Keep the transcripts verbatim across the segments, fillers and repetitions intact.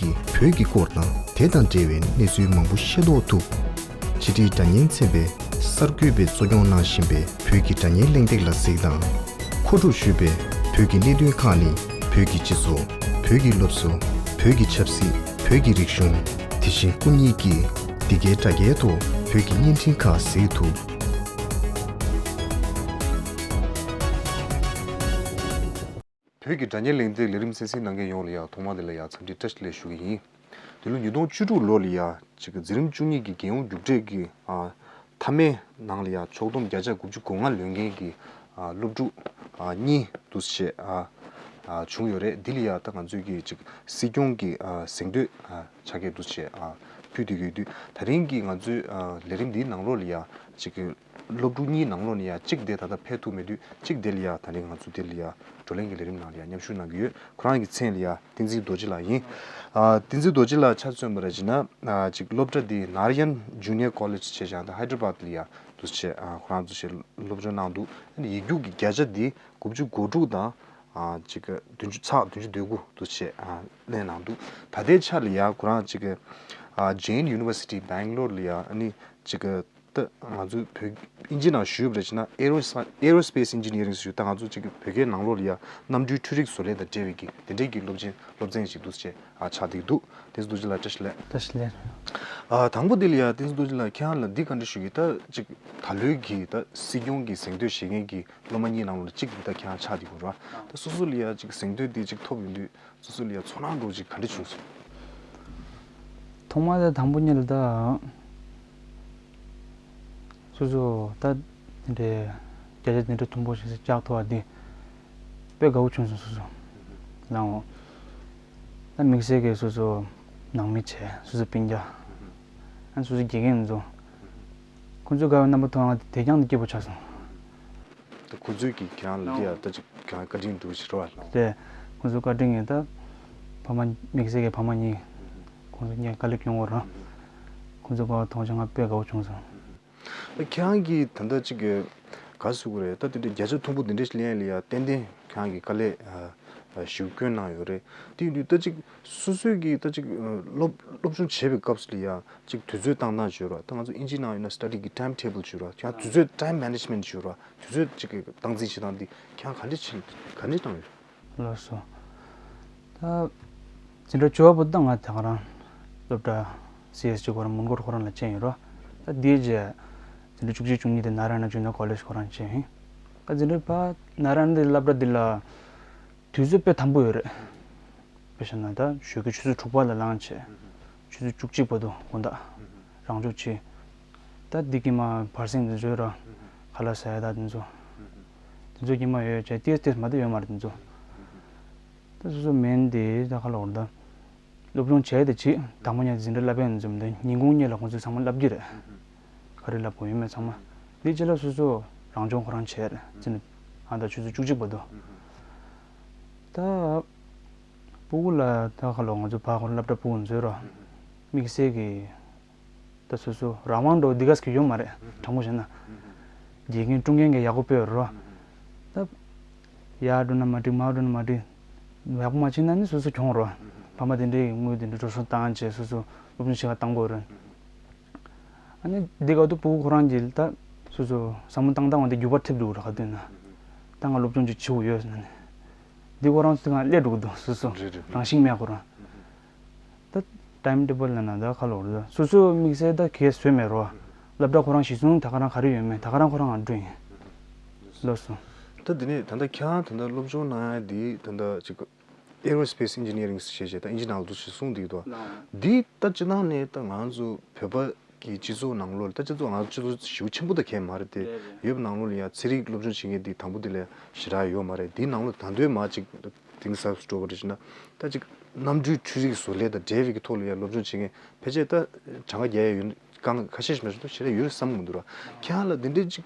ཀྱིས་བོད་ཀྱི་སྐོར་དང་དེ་དང་འབྲེལ་བའི་གནས་ཚུལ་མང་པོ་ཤེས་རྟོགས་ཐུབ། ཕྱི་དྲིལ་སྒྲ་སྙན་ཚན་པས་གསར་འགོད་པས་གཙོ་སྐྱོང་གནང་བཞིན་པའི་བོད་ཀྱི་སྒྲ་སྙན་གླེང་སྟེགས་ལ་གཟིགས་དང་། མཁོ་སྒྲུབ་ཞུས་པའི་བོད་ཀྱི་གནད་དོན་ཁག་ནི། བོད་ཀྱི་སྤྱི་ཚོགས། བོད་ཀྱི་སློབ་གསོ། བོད་ཀྱི་ཆབ་སྲིད། བོད་ཀྱི་རིག་གཞུང་། དེ་བཞིན་སྐུ་ཉིད་ཀྱིས་འདི་གའི་དྲ་རྒྱའི་ཐོག་བོད་ཀྱི་བརྙན་འཕྲིན་ཁག་གཟིགས་ཐུབ། བོད་ཀྱི་སྒྲ་སྙན་གླེང་སྟེགས་ལས་རིམ་གསན་གཟིགས་གནང་མཁན་ཡོངས་ལ་ཡང་ཐོག་མ་དེ་ལ་ཡང་འཚམས་འདྲི་བཀྲ་ཤིས་བདེ་ལེགས་ཞུ་གི་ཡིན། འདི་ལོ་ཉིས་སྟོང་བཅུ་དྲུག་ལོ་ལ་ཡང་ཅིག་འཛིན་རིམ་བཅུ་གཉིས་ཀྱི་རྒྱལ་ཡོངས་རྒྱུགས་སྤྲོད་ཀྱི་ཨ་མཐའ་མའི་ནང་ལ་ཡང་ཕྱོགས་བསྡོམས་བརྒྱ་ཆ་དགུ་བཅུ་གོ་ལྔ་ལོན་མཁན་གྱི་ཨ་སློབ་ཕྲུག་ཨ་གཉིས་འདུག་སེ་ཨ་ཨ་བྱུང་ཡོད་རེད། འདི་ལ་ཡང་ད་ང་ཚོས་ཀྱི་ཅིག་སྲིད་སྐྱོང་གི་ཨ་གཟེངས་བསྟོད་ཨ་ཆ་གས་འདུག་སེ་ཨ་ཕུལ་བསྡད་ཀྱི་ཡོད་དུས། ད་རིང་གི་ང་ཚོའི་ཨ་ལས་རིམ་འདིའི་ནང་ལོགས་ལ་ཡང་ཅིག་གི་སློབ་ཕྲུག་གཉིས་ནང་ལོགས་ནས་ཡང་གཅིག་དེ་ད་ལྟ་ཕེབས་ཐུབ་མེད་དུས། གཅིག་དེ་ལ་ཡང་ད་རིང་ང་ཚོ་དེ་ལ་ཡང་བགྲོ་གླེང་གི་ལས་རིམ་ནང་ལ་ཡང་མཉམ་ཞུགས་གནང་གི་ཡོད། ཁོ་རང་གི་མཚན་ལ་ཡང་བསྟན་འཛིན་རྡོ་རྗེ་ལགས་ཡིན། ཨ་བསྟན་འཛིན་རྡོ་རྗེ་ལགས་ཆ་མཚོན་པ་རེད་བྱས་ན། ཨ་ཅིག་སློབ་གྲྭ་འདི་ནཱར་ཡན་ཇུ་ནི་ཡར་ཀོ་ལེཇ་བྱས་ཀྱང་ད་ཧའི་ཌ་ར་བཱད་ལ་ཡང་འདུག་སེ་ཨ་ཁོ་རང་འདུག་སེ་སློབ་སྦྱོང་གནང་འདུག་ཨ་ནི་ཡིག་རྒྱུགས་ཀྱི་བརྒྱ་ཆ་འདི་དགུ་བཅུ་གོ་དྲུག་དང་ཨ་ཅིག་བདུན་ཅུ་ཚེག་བདུན་ཅུ་དོན་དགུ་འདུག་སེ་ཨ་ལེན་གནང་འདུག་ད་ལྟའི་ཆ་ལ་ཡང་ཁོ་རང་ཅིག་ཨ་Jain University Bangalore ལ་ཡང་ཨ་ནི་ཅིག་ད་ང་ཚོའི་བོད་ཨིན་ཇི་ནང་ཞུས་པ་རེད་བྱས་ན། Aeros- Aerospace Engineering ཞུ། ད་ང་ཚོ་ཅིག་བོད་སྐད་ནང་ལོགས་ལ་ཡ་གནམ་གྲུའི་འཕྲུལ་རིག་བཟོ་ལས་དང་འབྲེལ་བའི་གི་དེ་འདྲའི་གི་སློབ་ཆེན་སློབ་ཚན་ཞིག་འདུག་ཅེས་ཨ་ཆགས་བསྡད་འདུག་བསྟན་འཛིན་རྡོ་རྗེ་ལགས་བཀྲ་ཤིས་བདེ་ལེགས། བཀྲ་ཤིས་བདེ་ལེགས། ཨ་དང་པོ་དེ་ལ་ཡ་བསྟན་འཛིན་རྡོ་རྗེ་ལགས་ཁྱེད་རང་ལ་འདི་བཀའ་འདྲི་ཞུ་གི། ད་ཅིག་ད་ལོའི་གི་ད་སྲིད་སྐྱོང་གི་གཟེངས་བསྟོད་བཞེས་མཁན་གི་སློབ་མ་གཉིས་ནང་ལོགས་ལ་གཅིག་འདི་ད་ཁྱེད་རང་ཆགས་བསྡད་ཡོད་རེད་བ། ད་སོ་སོ་ལ་ཡ་ཅིག་གཟེངས་བསྟོད་འདི་ཅིག་ཐོབ་ཡོང་དུས། སོ་སོ་ལ་ཡང་ཚོར་སྣང་འདྲ་བོ་ཅིག་ག་འདྲ་བྱུང་སོང་། ཐོག་མར་ད་དང་པོ་ཉིད་ལ་ད་སོ་སོ་ད་དེ་འདྲའི་བརྒྱ་ཆ་དེ་འདྲ་མཐོན་པོ་ཞིག་བཅག་ཐུབ་པ་འདི་དཔེ་དགའ་བོ་བྱུང་སོང་། སོ་སོ་ལའང་ད་དམིགས་བསལ་གྱི་སོ་སོ་ནང་མི་བྱས། སོ་སོ་སྤུན་ཀྱག་ཨ་ནི་སོ་སོ་དགེ་རྒན་ཚོ། ཁོང་ཚོའི་དགའ་བའི་རྣམ་པ་མཐོང་ཡང་དེ་ཀྱང་དེ་སྐྱིད་པོ་ཆགས་སོང་། ད་ཁོ་ཚོས་ཀྱིས་ཁྱེད་རང་ལ་འདི་ཡང་ད་ཅིག་ཁྱེད་རང་བཀའ་དྲིན་འདྲ་བོ་ཞིག་རེད་བ། དེ་ཁོ་ཚོ་བཀའ་དྲིན་ཡིན། ད་ཕ་མ་དམིགས་བསལ་གྱི་ཕ་མ་གཉིས་ཁོང་ཚོ་ངས་དཀའ་ལས་སྐྱོན་གྱི་ཡོད་རེད། ཁོང་ཚོ་དགའ་བ་མཐོང་བྱས་ང་དཔེ་དགའ་བོ་བྱུང་སོང་། ད་ཁྱེད་རང་གིས་ད་ལྟ་ཅིག་ག་རེ་ཟེར་དགོས་རེད། ད་དེ་འདྲའི་བརྒྱ་ཆ་མཐོན་པོ་དེ་འདྲ་ཞིག་ལེན་ཡ་ལ་ཡ་ཏན་ཏན་ཁྱེད་རང་གིས་དཀའ་ལས་ཞེ་པོ་བསྐྱོན་གནང་ཡོད་རེད། དེ་ཡིན་དུས་ད་ཅིག་སོ་སོས་ཀྱིས་ད་ཅིག་སློབ་སློབ་སྦྱོང་བྱེད་པའི་སྐབས་སུ་ལ་ཡ་ཅིག་དུས་ཚོད་བཏང་སྟངས་ཅིག་ཡོད་རེད་བ། ད་ང་ཚོ་ཨིན་ཇིའི་ནང་ཡོད་ན་སི་ཊ་ཌི་གི་ཊའིམ་ཊེ་བལ་ཅིག་ཡོད་རེད་བ། ཁྱེད་རང་དུས་ཚོད་ཊའིམ་མེ་ནེ་ཇི་མེན་ཊི་ཅིག་ཡོད་རེད་བ། དུས་ཚོད་ཅིག་གི་སྟངས་འཛིན་བྱེད་སྟངས་འདི་ཁྱེད་རང་ག་འདྲ་བྱེད་ག་འདྲ་བཏང་ཡོད། ལགས་སོ། ད་འཛིན་གྲྭ་བཅུ་པ་བར་དུ་ད་ང་ད་ག་རང་སློབ་གྲྭ་སི་ཨེས་ཇི་ཁོ་རང་མོན་གྷོ་ཁོ་རང་ལ་བྱས་ཡོད་རེད་བ། ད་དེའི་རྗེས་འཛིན་གྲྭ་བཅུ་གཅིག་བཅུ་གཉིས་དེ་ནཱ་ར་ཡ་ན་ཇུ་ནི་ཡར་ཀོ་ལེཇ་ཁོ་རང་བྱས་ཡིན། ད་འཛིན་གྲྭ་པ་ནཱ་ར་ཡ་ན་དེ་སློབ་གྲྭ་འདི་ལ་དུས་ཚོད་དཔེ་དམ་པོ་ཡོད་རེད། དཔེ་བཞག་ན་ད་ཞོགས་ཀའི་ཆུ་ཚོད་དྲུག་པ་ལ་ལངས་བྱས། ཆུ་ཚོད་བཅུ་གཅིག་བར་དུ་དགོང་དག་རང་སྦྱོང་བྱེད། ད་འདི་གི་མ་བར་གསེང་འདི་ཚོའི་ར་ཁ་ལག་ཟ་ཡ་ད་འདི་ཚོ། འདི་ཚོ་གི་མ་ཡོད་བྱས་ཏེས་ཏེས་མ་ད་ཡོད་མ་རེད་འདི་ཚོ། ད་སོ་སོ་མིན་འདི་ད་ཁ་ལོར་ད། སློབ་སྦྱོང་བྱས་ཏེ་བྱེད་དང་པོ་ཉིད་འཛིན་གྲྭ་བསླབ་པའི་འཛོམས་ཏེ་ཉིན་གུང་གཉིས་ལ་ཁོང་ཚོས་ཚང་མ་བསླབ་ཀྱི་རེད། ག་རེ་བསླབ་དགོས་ཡོད་མེད་ཚང་མ། འདི་རྗེས་ལ་སོ་སོ་རང་སྦྱོང་ཁོ་རང་བྱས་རེད་འཛིན་ཨ་ད་ཆུ་ཚོད་བཅུ་གཅིག་བར་དུ། ད་སྤུ་གུ་ལ་ད་ཁ་ལོ་ང་ཚོ་ཕ་ཁོ་སློབ་གྲྭ་སྤུ་གུ་ཚོའི་རོ། དམིགས་བསལ་གྱི་ད་སོ་སོ་རང་དབང་འགྲོ་འདི་ག་ཟིག་ཡོད་མ་རེད་དྲང་པོ་བཤད་ན། དགེ་རྒན་ཀྲུང་རྒན་གྱི་ཡག་པོ་སྤེལ་རོ། ད་ཡར་འགྲོ་ན་མ་འགྲིག་མར་འགྲོ་ན་མ་འགྲིག་ཡག་པོ་མ་བྱས་ན་ནི་སོ་སོ་གྱོང་རོ། ཕ་མ་དེ་འདྲའི་དངུལ་དེ་འདྲ་འགྲོ་སོང་བཏང་བྱས་སོ་སོ་སློབ་སྦྱོང་བྱེད་ག་བཏང་དགོས་རེད། ཨ་ནི་འདི་ག་དུ་སྤུ་གུ་ཁོ་རང་གིས་ད་སོ་སོ་བསམ་བློ་བཏང་སྟངས་འདི་འགྱུར་བ་ཐེབས་འདུག་ར་ག་དུས་ན། ད་ང་སློབ་སྦྱོང་ཅིག་བྱེད་དགོས་ཡོད་ཟེར་ནས། འདི་ཁོ་རང་ཚོ་ང་སླེབས་འགྲོ་གི་འདུག་སོ་སོ་རེད་རེད། རང་བཞིན་མེད་ཁོ་རང་། ད་ཊའིམ་ཊེ་བལ་ལ་ན་ད་ཁ་ལོ་རེད། སོ་སོ་དམིགས་བསལ་ད་གས་བཟོས་མེད་རོ། སློབ་གྲྭ་ཁོ་རང་གཞི་བཟུང་ད་ག་རང་ག་རེ་ཡོད་མེད་ད་ག་རང་ཁོ་རང་ང་འགྲོ་ཡིན། ལོས་སོ། ད་འདི་ནས་ད་ལྟ་ཁྱེད་རང་ད་ལྟ་སློབ་སྦྱོང་གནང་ཡ་འདི་ད་ལྟ་ཅིག Aerospace Engineering ཞེས་བྱས་ད་ཨིན་ཇི་ནང་ལ་འདུག་ཞེས་གསུངས་འདུག་དོ། འདི་ད་སྤྱིར་བཏང་ནས་ད་ང་ཚོ་བོད་པ་གི་སྤྱི་ཚོགས་ནང་ལོགས་ལ་ད་སྤྱི་ཚོགས་ང་ཚོ་སྤྱི་ཚོགས་ཞེ་པོ་ཆེན་པོ་ད་གས་མ་རེད་དེ། རེད་རེད། ཡོད་པའི་ནང་ལོགས་ལ་ཡང་ཚན་རིག་སློབ་སྦྱོང་བྱེད་མཁན་འདི་དང་པོ་དེ་ལས་ཞེ་དྲག་ཡོད་མ་རེད། འདིའི་ནང་ལོགས་ད་དུང་མ་ཅིག་གཏིང་ཟབ་སུ་འགྲོ་བ་རེད་ཟེར་ན། ད་ཅིག་གནམ་གྲུའི་འཕྲུལ་རིག་བཟོ་ལས་དང་འབྲེལ་བའི་གི་ཐོག་ལ་ཡང་སློབ་སྦྱོང་བྱེད་མཁན་ཕལ་ཆེར་ད་གྲངས་ཀ་རྒྱག་ཡ་ཡོད་ན་གང་ཁ་ཤས་ཤིག་མ་གཏོགས་ཞེ་དྲག་ཡོད་རེད་བསམ་གི་མི་འདུག་ར། ཁྱེད་རང་ལ་འདི་འདྲའི་ཅིག་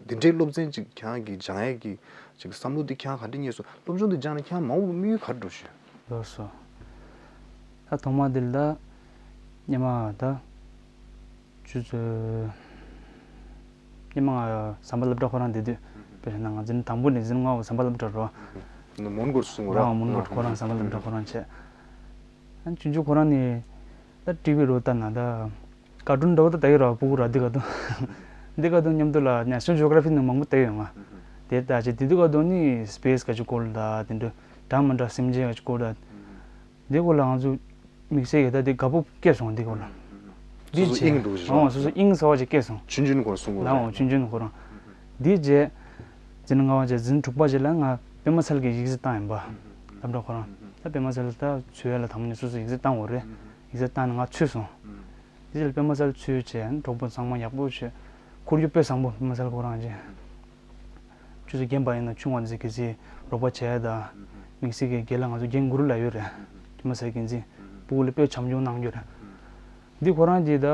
འདི་འདྲའི་སློབ་ཚན་ཅིག་ཁྱེད་རང་གིས་སྦྱང་ཡས་ཀྱི་ཅིག་བསམ་བློ་འདི་ཁྱེད་རང་ག་འདྲ་རྙེད་སོང་། སློབ་སྦྱོང་འདི་སྦྱངས་ནས་ཁྱེད་རང་མ་འོངས་པ་དམིགས་ཡུལ་ག་རེ་འདྲ་ཞིག་ལགས་སོ། ད་ཐོག་མ་འདི་ལ་ད་སྔོན་མ་ད་ཆུ་ཚོད་སྔོན་མ་ང་ཟམ་པ་སློབ་གྲྭ་ཁོ་རང་བསྡད་དུས་དཔེར་ན་ང་འཛིན་དང་པོ་ནས་འཛིན་ང་ཟམ་པ་སློབ་གྲྭ་རོ། མོན་གྷོར་སོང་ར། རང་མོན་གྷོར་ཁོ་རང་ཟམ་པ་སློབ་གྲྭ་ཁོ་རང་བྱས། ཆུང་ཆུང་ཁོ་རང་ནི་ད་ཊི་བི་རུ་ལྟ་ན་ད་ཀར་ཊུན་འདྲ་བོ་ད་ལྟ་ཡོད་ར། ཕྲུ་གུ་ར་འདི་ག་དུ་འདི་ག་དུ་མཉམ་དུ་ལ་National Geography ནང་མང་པོ་བལྟས་ཡོད་ང་། དེ་ལྟ་ཅི་དེ་དུ་ག་དུ་ནི་སི་པེ་སི་ག་ཅིག་སྐོར་ལ་ད་དེ་འདྲ་འདྲ་མི་འདྲ་སེམས་ཅན་ག་ཅིག་སྐོར་ད། འདི་སྐོར་ལ་ང་ཚོ་དམིགས་བསལ་གྱི་ད་དེ་དགའ་པོ་སྐྱེས་སོང་། འདི་སྐོར་ལ། འདི་སོ་སོ་བྱས་དབྱིངས་འདུག་ཞེས་ཨོ་སོ་སོ་དབྱིངས་ཟེར་བ་ཅིག་སྐྱེས་སོང་། ཆུང་ཆུང་ཁོ་རང་གསུང་གོ་ལའོ་ཆུང་ཆུང་ཁོ་རང་། འདི་རྗེས་འཛིན་གྲྭ་ལྔ་པ་བྱས་འཛིན་དྲུག་པ་བྱས་ལ་ང་པད་མ་ཚལ་གྱི་ཡིག་ཚད་བཏང་ཡིན་པ། སློབ་གྲྭ་ཁོ་རང་ད་པད་མ་ཚལ་ད་ཚུད་ཡ་ལ་དང་པོ་ནས་སོ་སོ་ཡིག་ཚད་བཏང་དགོས་རེད། ཡིག་ཚད་བཏང་ནས་ང་ཚུད་སོང་། འདི་རྗེས་ལ་པད་མ་ཚལ་ཚུད་བྱས་གྲོགས་པོ་ཚང་མ་ཡག་པོ་བྱས། ཁོར་ཡུག་དཔེ་བཟང་པོ་པད་མ་ཚལ་ཁོ་རང་བྱས། ཆུ་ཚོད་བརྒྱད་པ་ཡིན་ན་ཆུང་བ་འཛིན་གྱི་ཚེ་རོགས་པ་བྱས་དང་། དམིགས་བསལ་གྱི་རྒན་ལགས་ང་ཚོ་རྒན་གུ་རུ་ལགས་ཡོད་རེད། དེ་མ་ཟེར་གྱི་འཛིན་སྤུ་གུ་ལ་དཔེ་བྱམས་སྐྱོང་གནང་རྒྱུ་རེད། འདི་ཁོ་རང་གྱིས་ད་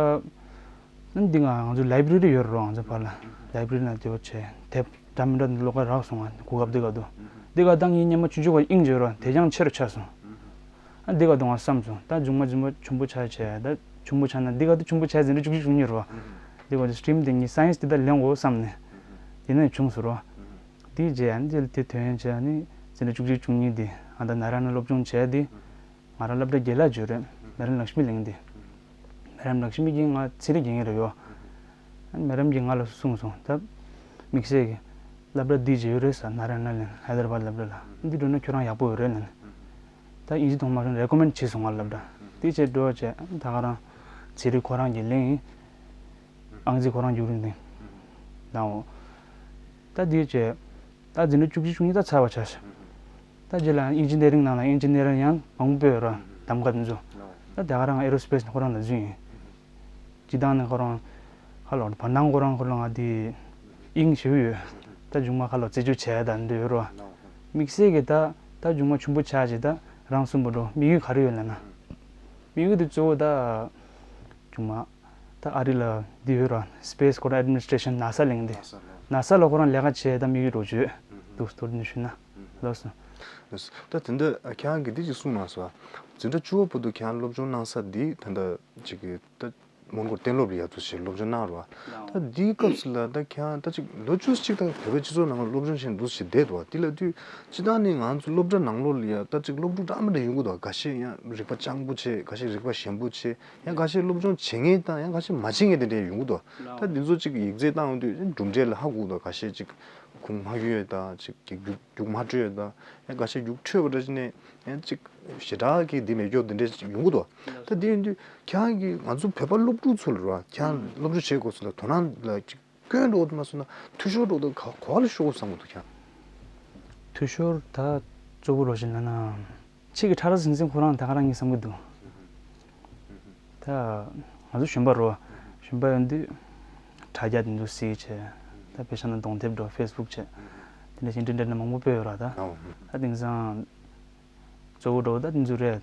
ནི་འདི་ང་ང་ཚོ་ལའི་བྷ་རེ་རི་ཡོད་རེད་རོ། ང་ཚོ་ཕར་ལ་ལའི་བྷ་རེ་རི་ནང་དེ་བ་བྱས་དེབ་འདྲ་མི་འདྲ་འདི་ཀློག་ག་རག་སོང་ང་། གོ་སྐབས་འདི་ག་དུ་འདི་ག་ད་ངའི་སྙེ་མ་ཆུང་ཆུང་བ་དབྱིངས་བརྗོད་རོ་དེ་ཀྱང་ཆེ་རུ་ཆགས་སོང་། ཨ་འདི་ག་དུ་ང་བསམ་སོང་། ད་མཇུག་མ་མཇུག་མ་ཆུང་པོ་ཆགས་བྱས་ད་ཆུང་པོ་ཆགས་ན་འདི་ག་དུ་ཆུང་པོ་ཆགས་ཟིན་རེ་བཅུ་གཅིག་བཅུ་གཉིས་རོ། འདི་ག་དུ་སི་ཊི་རིམ་དེ་ངའི་སའེན་སི་འདི་ད་ལེན་དགོས་བསམ་ནས་དེ་ནས་བྱུང་སོང་རོ། དེ་རྗེས་ཨ་འདི་དེ་ཐོན་བྱས་ནི་ཟིན་རེ་བཅུ་གཅིག་བཅུ་གཉིས་དེ་ཨ་ད་ན་ར་ན་སློབ་སྦྱོང་བྱས་དེ་ང་རང་སློབ་གྲྭ་རྒན་ལགས་བརྗོད་རེད། མེ་ཌམ་ལག་ཤི་མི་གླིང་དེ། མེ་ཌམ་ལག་ཤི་མི་གིས་ང་ཚན་རིག་རྒན་ཡོད་རེད་ཡོ། མེ་ཌམ་གིས་ང་ལ་གསུངས་སོང་ད། དམིགས་བསལ་གྱི་སློབ་གྲྭ་འདི་བརྗེ་ཡོད་རེད་ས་ན་ར་ན་ལེན་ཧའི་དར་བཱད་སློབ་གྲྭ་ལ་འདི་འགྲོ་ན་ཁྱོད་རང་ཡག་པོ་ཡོད་རེད་ལན། ད་ཨིན་ཇི་ཐོག་མ་རང་རེ་ཀོ་མེན་ཌི་བྱས་སོང་ང་སློབ་གྲྭ། འདི་བྱས་འགྲོ་བྱས་ད་ག་རང་ཚན་རིག་ཁོ་རང་གི་གླིང་། ཨང་རྩིས་ཁོ་རང་རྒྱུགས་རིང་དེ། དང་། ད་འདི་བྱས། ད་འཛིན་གྲྭ་བཅུ་གཅིག་བཅུ་གཉིས་ད་ཚར་བ་ཆགས་ཤག་ད་རྗེས་ལ་ཨིན་ཇི་ནི་ཡ་རིང་ནང་ལ་ཨིན་ཇི་ནི་ཡ་རིང་ཡང་མང་པོ་སྤོས་ར་གདམ་ག་དེ་ཚོ། ད་དེ་ག་རང་ཨེ་རོ་སི་པེ་སི་ཁོ་རང་ལ་འཛུལ་ཡིན། སྤྱི་བཏང་ནས་ཁོ་རང་ཁ་ལོ་བར་སྣང་ཁོ་རང་ཁོ་རང་ང་དེ་དབྱིངས་ཞེ་པོ་ཡོད། ད་མཇུག་མ་ཁ་ལོ་རྩད་གཅོད་བྱས་ད་འདི་ཡོད་རོ། དམིགས་བསལ་གྱི་ད་ད་མཇུག་མ་ཆུང་པོ་ཆགས་ཅིག་ད་རང་གསུམ་པོ་འགྲོ་དམིགས་ཡུལ་ག་རེ་ཡོད་ལབ་ན། དམིགས་ཡུལ་དེ་གཙོ་བོ་ད་མཇུག་མ། ད་ཨ་རི་ལ་འདི་ཡོད་ར། སི་པེ་སི་ཁོ་རང་ཨེ་ཌི་མི་ནི་སི་ཊེ་ཤན་ནཱ་ས་གླིང་འདི། ནཱ་ས་ལ་ཁོ་རང་ལས་ཀ་བྱས་ད་དམིགས་ཡུལ་འགྲོ་བྱོས། འདུག་སྟོར་འདི་ཞུས་ན། ལགས་སོ། ད་དེ་འདྲ་ཁྱེད་རང་གིས་འདི་ཅིག་གསུངས་གནང་སོང་། འཛིན་གྲྭ་བཅུ་པ་བར་དུ་ཁྱེད་རང་སློབ་སྦྱོང་གནང་ས་འདི་ད་ལྟ་ཅིག་གི་ད་མོན་གྷོ་གཏན་སློབ་ལ་ཡ་དུ་ཞིག་སློབ་སྦྱོང་གནང་རོགས། ད་འདིའི་སྐབས་སུ་ལ་ད་ཁྱེད་རང་ད་ཅིག་ལོ་བཅུ་གཅིག་ད་བོད་པའི་སྤྱི་ཚོགས་ནང་ལ་སློབ་སྦྱོང་བྱས་འདུག་ཞིག་བསྡད་འདུག་དེ་ལ་དུས་སྤྱི་བཏང་ནས་ང་ཚོ་སློབ་གྲྭ་ནང་ལོགས་ལ་ཡ་ད་ཅིག་སློབ་ཕྲུག་འདྲ་མི་འདྲ་ཡོང་གི་འདུག་འགའ་ཤས་ཡང་རིག་པ་སྤྱང་པོ་བྱས། འགའ་ཤས་རིག་པ་ཞན་པོ་བྱས། ཡང་འགའ་ཤས་སློབ་སྦྱོང་བྱེད་མཁན་དང་ཡང་འགའ་ཤས་མ་བྱེད་མཁན་དེ་འདྲ་ཡོང་གི་འདུག་ད་འདི་ཚོ་ཅིག་ཡིག་ཚད་བཏང་ཡོང་དུས་གྲུབ་འབྲས་ལ་ཧ་གོ་གི་འདུག་འགའ་ཤས་ཅིག་ཁུངས་མ་འཁྱོལ་ཡོད་དང་ཅིག་རྒྱུགས་རྒྱུགས་མ་འཕྲོད་ཡོད་དང་ཡང་འགའ་ཤས་རྒྱུགས་འཕྲོད་པ་འདྲ་ཅིག་ནས་ཡང་ཅིག་ཞེ་དྲག་གི་འདི་མེད་སྐྱོ་འདི་འདྲ་ཅིག་ཡོང་གི་འདུག་ད་འདི་ཡིན་དུས་ཁྱེད་རང་གིས་ང་ཚོ་བོད་པ་སློབ་ཕྲུག་ཚོ་ལ་ར་ཁྱེད་རང་སློབ་སྦྱོང་བྱེད་དགོས་ཚུལ་ལ་དོ་སྣང་ལ་ཅིག་སྐྱོན་འགྲོ་འདུག་མ་སོང་ན་འཐུས་ཤོར་འགྲོ་འདུག་ག་ག་བ་ལ་ཤོར་དགོས་བསམ་གི་འདུག་ཁྱེད་རང་། འཐུས་ཤོར་ད་གཙོ་བོ་རོ་བཞིན་ལ་ན། ཕྱི་གི་ཁྲ་ཁྲ་ཟིང་ཟིང་ཁོ་རང་ད་ག་རང་ངས་བསམ་གི་འདུག་ད་ང་ཚོ་གཞོན་པ་རོ། གཞོན་པ་ཡོང་དུས་དྲ་རྒྱ་དེ་ཚོ་གཟིགས་བྱས། ད་དཔེ་བཞག་ན་གདོང་དེབ་འགྲོ་ཕེ་སི་བུག་བྱས། དེ་འདྲ་ཞིག་འདྲ་འདྲ་ནས་མང་པོ་སྤོས་ཡོད་ར་ད། ད་དེང་སང་གཙོ་བོ་འགྲོ་ད་དེ་ཚོ་རེད།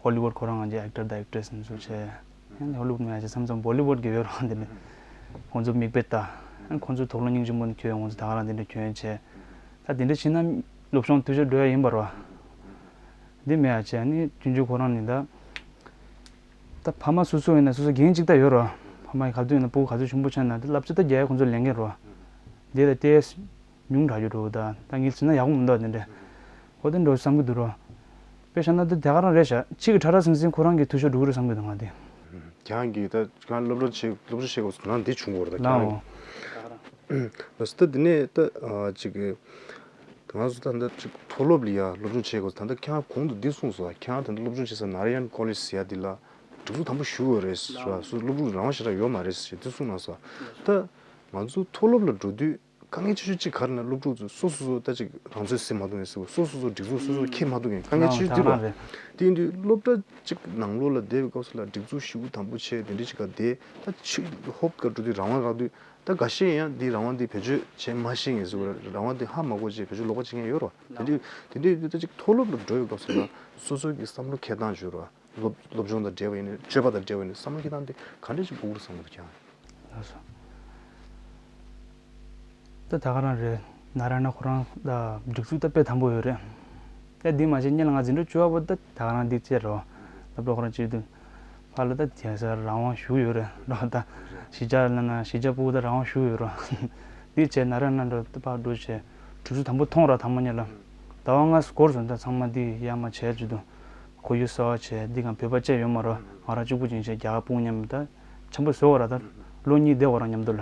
ཧོ་ལི་ཝུད་ཁོ་རང་གི་ཨེག་ཊར་དང་ཨེག་ཊྲེ་སི་དེ་ཚོ་བྱས། ཡང་ཧོ་ལི་ཝུད་མེད་ཡ་བྱས་མཚམས་མཚམས་བོ་ལི་ཝུད་གི་ཡོད་ར་དེ་འདྲ། ཁོང་ཚོ་མིག་དཔེ་ལྟ། ཁོང་ཚོ་དོགས་སློང་སྙིང་རྗེ་མོ་ཁྱོད་ཁོང་ཚོ་ད་ག་རང་དེ་འདྲ་ཁྱོད་བྱས། ད་དེ་འདྲ་བྱས་ན་སློབ་སྦྱོང་འཐུས་ཤོར་འགྲོ་ཡ་ཡིན་པ་ར། འདི་མེད་ཡ་བྱས་ནི་ཆུང་ཆུང་ཁོ་རང་ནི་ད། ད་ཕ་མ་སོ་སོ་ཡིན་ན་སོ་སོ་འགན་གཅིག་ད་ཡོད་ར། ཕ་མ་ཡི་ག་དུས་ཡིན་ན་སྤུ་གུ་ག་ཚོད་ཆུང་པོ་ཆགས་ན་ད་བསླབ་བྱ་ད་རྒྱག་ཡ་ཁོང་ཚོ་ལས་འགན་ར། འདི་ལ་ཏེས་ཉུང་དྲགས་རྒྱུ་འགྲོ་ད་ད་ངས་བྱས་ན་ཡག་པོ་མི་འདུག་དེ་འདྲ། ཁོ་དེ་འགྲོ་བསམ་གི་འདུག་ར། དཔེ་བཞག་ན་ད་དེ་ག་རང་རེད་ཤག་ཕྱི་གི་ཁྲ་ཁྲ་ཟིང་ཟིང་ཁོ་རང་གི་འཐུས་ཤོར་འགྲོ་གི་རེད་བསམ་གི་འདུག་ང་དེ། ཁྱེད་རང་གིས་ད་ཁྱེད་རང་སློབ་སྦྱོང་བྱེད་སློབ་སྦྱོང་བྱེད་དགོས་དོ་སྣང་འདི་བྱུང་གི་རེད་ད་ཁྱེད་རང་གིས། ལགས་སོ། ད་འདི་ནས་ད་ཅིག་གི་ང་ཚོ་ད་ལྟ་ཅིག་མཐོ་སློབ་ལ་ཡ་སློབ་སྦྱོང་བྱེད་དགོས། ད་ལྟ་ཁྱེད་རང་གོང་དུ་འདི་གསུངས་སོང་། ཁྱེད་རང་ད་ལྟ་སློབ་སྦྱོང་བྱེད་ས་ནཱ་ར་ཡན་ཀོ་ལེཇ་ཟེར་ཡ་འདི་ལ་སྒྲིག་འཛུགས་དམ་པོ་ཞེ་པོ་ཡོད་རེད་ཟེར་བ། སོ་སློབ་ཕྲུག་རང་དབང་ཞེ་དྲག་ཡོད་མ་རེད་ཟེར་འདི་གསུངས་གནང་སོང་། ད་ང་ཚོ་མཐོ་སློབ་ལ་འགྲོ་དུས་དཀའ་ངལ་ཆེ་ཤོས་གཅིག་ག་རེ་ན་སློབ་ཕྲུག་ཚོ་སོ་སོ་སོ་ད་ཅིག་རང་ཚོད་ཟིན་མ་ཐུབ་མཁན་ཟེར་བ། སོ་སོ་སོ་སྒྲིག་འཛུགས་སོ་སོ་འཁྱེར་མ་ཐུབ་མཁན་དཀའ་ངལ་ཆེ་ཤོས་འདི་རེད། དེ་ཡིན་དུས་སློབ་གྲྭ་གཅིག་ནང་ལོགས་ལ་བསྡད་པའི་སྐབས་སུ་ལ་སྒྲིག་འཛུགས་ཞེ་པོ་དམ་པོ་བྱས་དེ་འདྲ་ཅིག་ག་བསྡད་ད་ཕྱི་ཧོབ་ག་འགྲོ་དུས་རང་དབང་རག་དུས། ད་འགའ་ཤས་ཡང་འདི་རང་དབང་འདི་བེད་སྤྱོད་བྱེད་མ་ཤེས་མཁན་ཟེར་བ། རང་དབང་འདི་ཧ་མ་གོ་བྱས་བེད་སྤྱོད་ལོག་པ་བྱེད་མཁན་ཡོད་རེད་བ། དེ་འདྲའི་དེ་འདྲའི་ཡོད་དུས་ད་ཅིག་མཐོ་སློབ་ལ་འགྲོ་བའི་སྐབས་སུ་ལ་སོ་སོ་གི་བསམ་བློ་འཁྱེར་སྟངས་བྱོས་རེད་བ། སློབ་སློབ་སྦྱོང་དང་འབྲེལ་བ་ཡིན་ནའི་སྤྱོད་པ་དང་འབྲེལ་བ་ཡིན་ནའི་བསམ་བློ་འཁྱེར་སྟངས་དེ་ག་འདྲ་ཞིག་དགོས་ཀྱི་རེད་བསམ་གྱི་འདུག་ཀྱང་། ལགས་སོ། ད་ད་ག་རང་རེད། ན་ར་ན་ཁོ་རང་ད་སྒྲིག་འཛུགས་ད་དཔེ་དམ་པོ་ཡོད་རེད། ད་འདི་མ་བྱས་སྔོན་ལ་ང་འཛིན་གྲྭ་བཅུ་པ་བར་དུ་ད་ག་རང་འདི་བྱས་རོགས། སློབ་གྲྭ་ཁོ་རང་བྱེད་དུས་ཕར་ལ་ད་རྒྱལ་སར་རང་དབང་ཞུ་ཡོད་རེད་རོགས། ད་གཞིས་ཆགས་ལ་ན་གཞིས་ཆགས་ཕྲུ་གུ་ད་རང་དབང་ཞུ་ཡོད་རོགས། འདི་བྱས་ན་ར་ན་འགྲོ་ད་ཕར་འགྲོ་བྱས་གྲུབ་ཚུལ་དམ་པོ་མཐོང་ར། ཐ་མ་སྔོན་ལ་ཟླ་བ་ལྔ་འགོར་སོང་། ད་ཚང་མ་འདི་ཡར་མར་བྱས་བྱེད་དུས་ གོ་ཡུལ་གསར་པ་བྱས། འདི་གང་བོད་པ་བཅས་ཡོད་མ་རེད། ང་རང་གཅིག་པུ་ཅིག་བྱས། རྒྱ་གར་སྤུ་གུ་མཉམ་དུ་ད་འཆམ་པོ་བཟོ་བ་ར། ད་ལོ་གཉིས་བསྡད་དགོས་ར་མཉམ་དུ་ལ།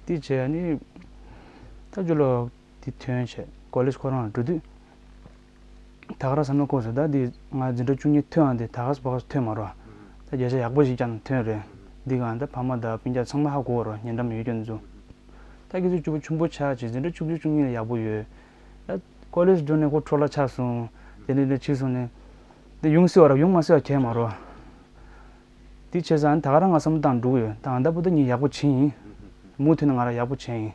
དེ་བྱས་ནི་ད་ཇོ་ལོ་དེ་ཐོན་བྱས། ཀོ་ལེཇ་ཁོ་རང་ལ་འགྲོ་དུས། ད་ག་རང་བསམ་བློ་འཁོར་སོང་། ད་འདི་ང་འཛིན་གྲྭ་བཅུ་གཉིས་ཐོན་ཡང་དེ་ད་ག་སེ་ཕར་ཐོན་མ་རེད། ད་བརྒྱ་ཆ་ཡག་པོ་ཞིག་ཀྱང་ཐོན་རེད། འདི་གང་ད་ཕ་མ་དང་སྤུན་ཀྱག་ཚང་མ་ཧ་གོ་བ་རེད། ཉེ་འགྲམ་ཡོད་ཀྱང་ཚོ། ད་ཁྱེད་ཚོ་གཅིག་པུ་ཆུང་པོ་ཆགས་བྱས། འཛིན་གྲྭ་བཅུ་གཅིག་བཅུ་གཉིས་ལ་ཡག་པོ་ཡོད། ད་ཀོ་ལེཇ་འགྲོ་ནས་ཁོ་འཕྲོ་བརླག་ཆགས་སོང་། དེ་ནས་དེ་ཕྱིས་སོང་ནས། དེ་ཡོང་སྲིད་པ་རེད། ཡོང་མ་སྲིད་པ་གང་ཡང་མ་རེད། དེ་བྱས་ཙང་ད་ག་རང་ང་བསམ་བློ་བཏང་འགྲོ་གི་ཡོད། ད་ཨ་ད་བུ་ད་ངས་ཡག་པོ་བྱས་ཡིན། མུ་མཐུད་ནས་ང་རང་ཡག་པོ་བྱས་ཡིན།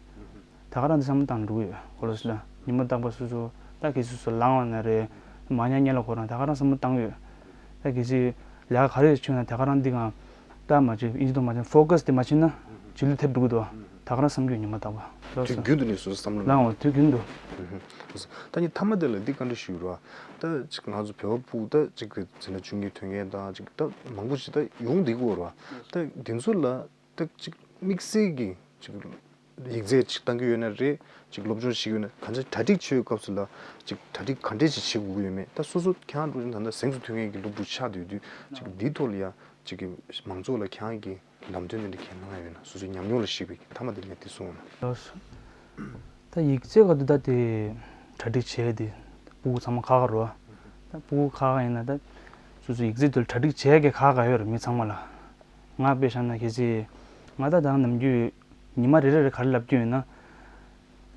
ད་ག་རང་འདི་བསམ་བློ་བཏང་འགྲོ་གི་ཡོད། ཁོ་ལ་སི་ལ་ཉི་མ་རྟག་པར་སོ་སོ་ད་གལ་སྲིད་སུ་ལངས་པ་ན་རེད། མ་ཉལ་ཉལ་ལ་ཁོ་རང་ད་ག་རང་བསམ་བློ་བཏང་ཡོད། ད་གལ་སྲིད་ལས་ཀ་ག་རེ་བྱུང་ན་ད་ག་རང་འདི་གང་ད་མ་བྱེད། ཨིན་ཇི་དུ་མ་བྱེད། ཕོ་ཀ་སི་དེ་མ་བྱེད་ན་བྱེད་ལུགས་ཐེབས་འགྲོ་གི་འདུག་ད་ག་རང་བསམ་གྱི་ཡོད། ཉི་མ་རྟག་པར་ལོ་དུས་སོ་རྒྱུན་དུ་ནས་སོ་སོ་བསམ་བློ་ལངས་པ་དུས་རྒྱུན་དུ། ད་ནི་མཐའ་མ་དེ་ལ་འདི་བཀའ་འདྲི་ཞུ་རོགས། ད་ཅིག་ང་ཚོ་བོད་པ་ཕྲུ་གུ་ད་ཅིག་གི་འཛིན་གྲྭ་བཅུ་གཉིས་ཐོན་མཁན་དང་ཅིག་ད་མང་པོ་ཞིག་ད་ཡོང་བསྡད་ཀྱི་ཡོད་རེད་བ། ད་དེ་ཚོ་ལ་ད་ཅིག་དམིགས་བསལ་གྱི་ཅིག་ཡིག་ཚད་ཅིག་བཏང་གི་ཡོད་ན་རེད། ཅིག་སློབ་སྦྱོང་བྱེད་ཀྱི་ཡོད་ན་གང་ཅིག་གྲ་སྒྲིག་བྱེད་ཡོད་སྐབས་སུ་ལ་ཅིག་གྲ་སྒྲིག་ག་འདྲས་ཅིག་བྱེད་དགོས་ཀྱི་ཡོད་མེད། ད་སོ་སོ་ཁྱེད་རང་འགྲོ་བཞིན་ད་ལྟ་གཟེངས་སུ་ཐོན་མཁན་གྱི་སློབ་ཕྲུག་ཆགས་བསྡད་དུས་ཅིག་འདིའི་ཐོག་ལ་ཡ་ཅིག་གི་མང་ཚོགས་ལ་ཁྱེད་རང་གི་ལམ་སྟོན་དེ་འདྲ་གང་གནང་ཡ་ཡོད་ན། སོ་སོའི་ཉམས་མྱོང་ལ་གཞིགས་པའི་མཐའ་མ་དེ་ངས་དེ་གསུངས་ན། ལགས་སོ། ད་ཡིག་ཚད་ག་དུས་ད་དེ་གྲ་སྒྲིག་བྱས་དེ་སྤུ་གུ་ཚང་མ་ཁག་ཁག་རོ། ད་སྤུ་གུ་ཁག་ཁག་ཡིན་ན་ད་སོ་སོ་ཡིག་ཚད་དུ་གྲ་སྒྲིག་བྱས་གི་ཁག་ཁག་ཡོད་རེད། མི་ཚང་མ་ལ། ང་དཔེ་བཞག་ན་གལ་སྲིད་ང་ད་ད་ནམ་རྒྱུན་ཉི་མ་རེ་རེ་རེ་ག་རེ་ལབ་ཀྱི་ཡོད་ན།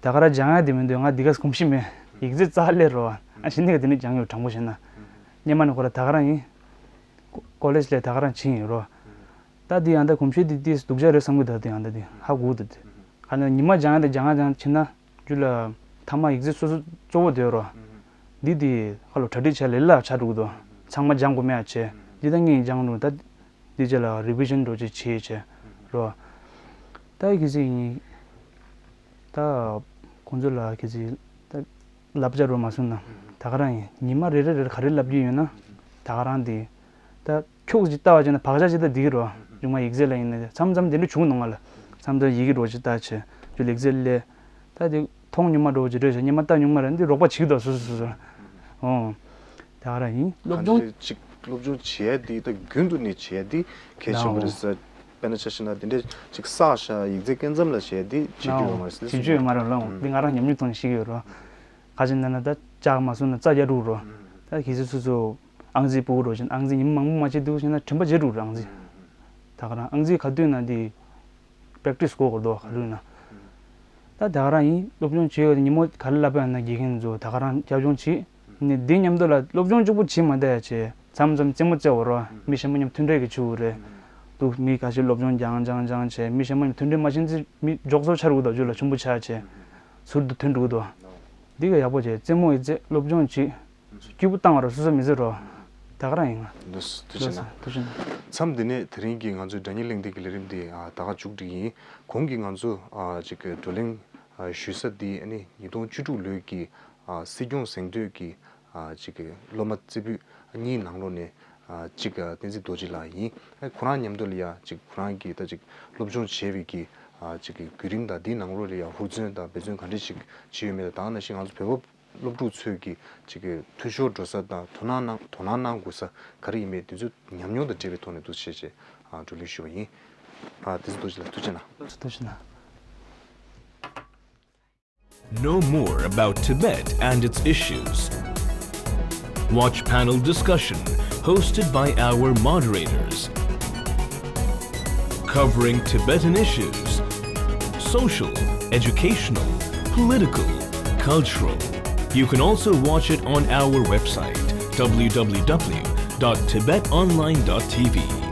ད་ག་རང་སྦྱང་ཡ་དེ་མི་འདུག་ང་འདི་ག་གོམས་གཤིས་མེད། ཡིག་ཚད་རྩ་ལས་རོ། ཨ་གཞི་ནས་ག་དེ་ནས་སྦྱང་ཡོད། དྲང་པོ་བཤད་ན། སྔོན་མ་ནས་ཁོ་ར་ད་ག་རང་ཡིན། ཀོ་ལེཇ་ལ་ད་ག་རང་ཕྱིན་ཡོད་རོ། ད་འདི་ཡང་ད་གོམས་གཤིས་འདི་ཏིས་སྡུག་ཅག་རེད་བསམ་གི་འདུག་ད་འདི་ཡང་ད་འདི་ཧ་གོ་འདུག་དེ། ག་ནས་ཉི་མ་སྦྱང་ཡ་ད་སྦྱང་ཡ་སྦྱང་ཕྱིན་ན་རྒྱུ་ལ་ཐ་མ་ཡིག་ཚད་སོ་སོ་གཙོ་བོ་དེ་རོ། འདི་དེ་ཧ་ལོ་གྲ་སྒྲིག་བྱས་ལས་སླ་ཆགས་འགྲོ་གི་འདུག་ཚང་མ་སྦྱང་དགོས་མེད་ཨ་བྱས། འདི་ད་ངས་སྦྱང་རུང་ད་འདི་རྗེས་ལ་རི་བི་ཤན་འགྲོ་ཅིག་བྱེད་བྱས་རོ། ད་གལ་སྲིད་ཡིན། ད་ཁོང་ཚོ་ལ་གལ་སྲིད་ད་བསླབ་བྱ་རོ་མ་སོང་ན་ད་ག་རང་ཡིན། ཉི་མ་རེ་རེ་རེར་ག་རེ་བསླབ་ཀྱི་ཡོད་ན་ད་ག་རང་དེ་ད་ཁྱུག་ཅིག་ལྟ་བ་བྱས་ན་བག་ཆགས་ཅིག་ད་འདི་གི་རོ། གཞུག་མ་ཡིག་ཚད་ལ་ཡིན་ན་མཚམས་མཚམས་དེ་འདྲ་བྱུང་ནོ་ང་ལ། མཚམས་མཚམས་ཡི་གེ་འགྲོ་ཅིག་ལྟ་བྱས་རྒྱུ་ལེགས་ཚད་ལས། ད་དེ་མཐོང་ཉི་མ་འགྲོ་ཅིག་རེད་བྱས་ཉི་མ་ལྟ་ཉུང་མ་རེད། འདི་རོགས་པ་བྱེད་ཀྱི་འདུག་སོ་སོ་སོ་སོ། ཨོ། ད་ག་རང་ཡིན། སློབ་སྦྱོང་གང་ཅི་ཅིག་སློབ་སྦྱོང་བྱེད་ཡ་དེ་ད་རྒྱུན་དུ་ནས་བྱེད་ཡ་དེ་གལ་ཆེན་པོ་རེད་ཟེར། དཔེར་ན་ཆ་བཞག་ན་དེ་འདྲས་ཅིག་བསགས་བཞག་ཡིག་ཚད་སྐབས་མཚམས་ལ་བྱེད་ཡ་དེ་བྱེད་རྒྱུ་ཡོད་མ་རེད་ཟེར། བྱེད་རྒྱུ་ཡོད་མ་རེད་ལགས། འོང་། འདི་ང་རང་ཉམས་མྱོང་ཐོག་ནས་ཤེས་ཀྱི་ཡོད་རོ། ག་ཅི་ན་ན་ད་ལྕགས་མ་སོང་ན་རྩ་རྒྱག་འགྲོ་རོ། ད་གལ་སྲིད་སོ་སོ་ཨང་རྩིས་སྤུ་གུ་རོ་བཞིན་ཨང་རྩིས་ཉི་མ་མང་པོ་མ་བྱེད་འདུག་བྱས་ན་དྲན་པ་བརྗེད་འགྲོ་རོ་ཨང་རྩིས། ད་ག་རང་ཨང་རྩིས་ག་དུས་ན་འདི་པེག་ཊི་སི་གོ་གོ་དོ་ག་རུ་ན། ད་ད་ག་རང་ཡིན། སློབ་སྦྱོང་བྱེད་ཡོད་ཉིན་མོ་ག་རེ་ལབ་ཡང་ན་དགེ་རྒན་ཚོ་ད་ག་རང་སྐྱབས་སྦྱོང་བྱེད། ནི་འདི་མཉམ་དུ་ལ་སློབ་སྦྱོང་གཅིག་པུ་བྱེད་མ་བསྡད་ཡ་བྱས་མཚམས་མཚམས་རྩེད་མོ་རྩེ་བ་རོ། མི་གཞན་པ་མཉམ་མཐུན་འབྲེལ་གྱི་ཆུ་བོ་རེད་འདུག་མི་ཁ་ཤས་སློབ་སྦྱོང་སྦྱང་སྦྱང་སྦྱང་བྱས་མི་གཞན་པ་མཉམ་མཐུན་འབྲེལ་མ་བྱེད་ཚེ་མི་འཇོག་ཚོ་ཆ་རུག་དོ་རྒྱུ་ལ་ཆུང་པོ་ཆགས་བྱས་ཟུར་དུ་ཐོན་འགྲོ་གི་འདུག་འདི་ག་ཡག་པོ་བྱས་རྩེད་མོ་ཡི་རྩེ་སློབ་སྦྱོང་བྱེད། སྐྱིད་པོ་བཏང་བ་རོ་སོ་སོ་མི་ཚེ་རོ། ད་ག་རང་ཡིན་ང་། འདུག་སེ་ཐུགས་རྗེ་གནང་། ཐུགས་རྗེ་གནང་། མཚམས་འདི་ནས་དེ་རིང་གི་ང་ཚོའི་སྒྲ་སྙན་གླེང་སྟེགས་ཀྱི་ལས་རིམ་འདི་ཨ་ད་ག་མཇུག་སྒྲིལ་ཡིན། གོང་གི་ང་ཚོ་ཨ་ཅིག་གི་བགྲོ་གླེང་ཨ་ཞུ་ས་འདི་ཨ་ནི་ཉིས་སྟོང་བཅུ་དྲུག་ལོའི་གི་ཨ་སྲིད་སྐྱོང་གཟེངས་བསྟོད་ཀྱི་ཨ་ཅིག་གི་སློབ་མ་རྩེ་ཕུད་གཉིས་ནང་ལོགས་ནས་ཨ་ཅིག་ཨ་བསྟན་འཛིན་རྡོ་རྗེ་ལགས་ཡིན། ཨ་ཁོ་རང་མཉམ་དུ་ལ་ཡ་ཅིག་ཁོ་རང་གིས་ད་ཅིག་སློབ་སྦྱོང་བྱས་པའི་གི་ཨ་ཅིག་གི་བརྒྱུད་རིམ་དང་འདིའི་ནང་ལོགས་ལ་ཡ་ཧུར་བརྩོན་དང་འབད་བརྩོན་ག་འདྲ་ཞིག་བྱས་ཡོད་མེད་དང་། ད་ག་ནང་བཞིན་ང་ཚོ་བོད་པ་སློབ་ཕྲུག་ཚོས་ཀྱི་ཅིག་གི་འཐུས་ཤོར་འགྲོ་ས་དང་དོ་སྣང་གནང་དོ་སྣང་གནང་དགོས་ས་ག་རེ་ཡིན་མེད་དེ་ཚོ་ཉམས་མྱོང་དང་འབྲེལ་བའི་ཐོག་ནས་འདུག་བྱས་བྱས་ཨ་བགྲོ་གླེང་ཞུས་པ་ཡིན། ཨ་བསྟན་འཛིན་རྡོ་རྗེ་ལགས་ཐུགས་རྗེ་གནང་། ཐུགས་རྗེ་གནང་། Know more about Tibet and its issues. Watch panel discussion hosted by our moderators, covering Tibetan issues, social, educational, political, cultural. You can also watch it on our website, w w w dot tibet online dot t v.